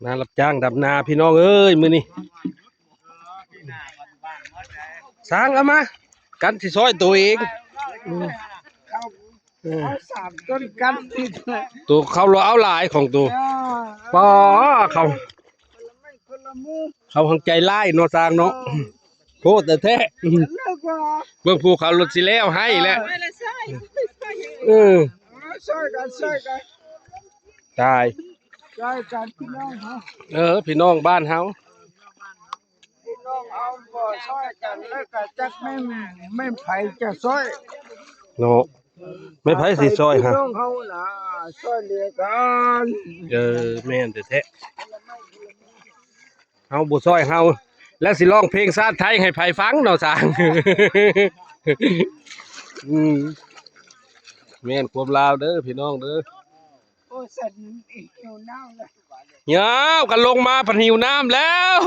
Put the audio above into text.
ມາຮັບຈ້າງດຳນາພີ່ນ້ອງເອີຍ ມື້ນີ້ ຊ່າງເອົາມາ ກັນຊິຊ່ອຍໂຕເອງ ອືມ ເອີ ເອົາສາມຕົ້ນກັນຕິດ ໂຕເຂົາລະເອົາຫຼາຍຂອງໂຕ ອ່າ ປໍເຂົາ ຄົນລະໄມ້ຄົນລະມື ເຂົາຫັ້ນໃຈຮ້າຍເນາະ ຊ່າງເນາະ ເອີ ໂພດແທ້ໆ ເລີກວ່າ ເບິ່ງພູເຂົາລົດຊິແລ້ວໃຫ້ແລ້ວ ເອີ ຊ່ອຍກັນ ຊ່ອຍກັນ ຕາຍ ຊ່ອຍກັນພີ່ນ້ອງເຮົາ ເອີ ພີ່ນ້ອງບ້ານເຮົາ ພີ່ນ້ອງເຮົາບໍ່ຊ່ອຍກັນແລ້ວກະຈັກແມ່ນ ແມ່ນໃຜຈະຊ່ອຍ ເນາະ ແມ່ນໃຜຊິຊ່ອຍຫາ ພີ່ນ້ອງເຮົານະ ຊ່ອຍເຫຼືອກັນ ເອີ ແມ່ນແທ້ໆ ເຮົາບໍ່ຊ່ອຍເຮົາ ແລ້ວຊິຮ້ອງເພງຊາດໄທໃຫ້ໃຜຟັງເນາະ ຊ່າງ ອືມ ແມ່ນຄວາມລາວເດີພີ່ນ້ອງເດີ ໂອ້ຍ ສັນຫິວນ້ຳແລ້ວ ຍາວ ກັນລົງມາພັດຫິວນ້ຳແລ້ວ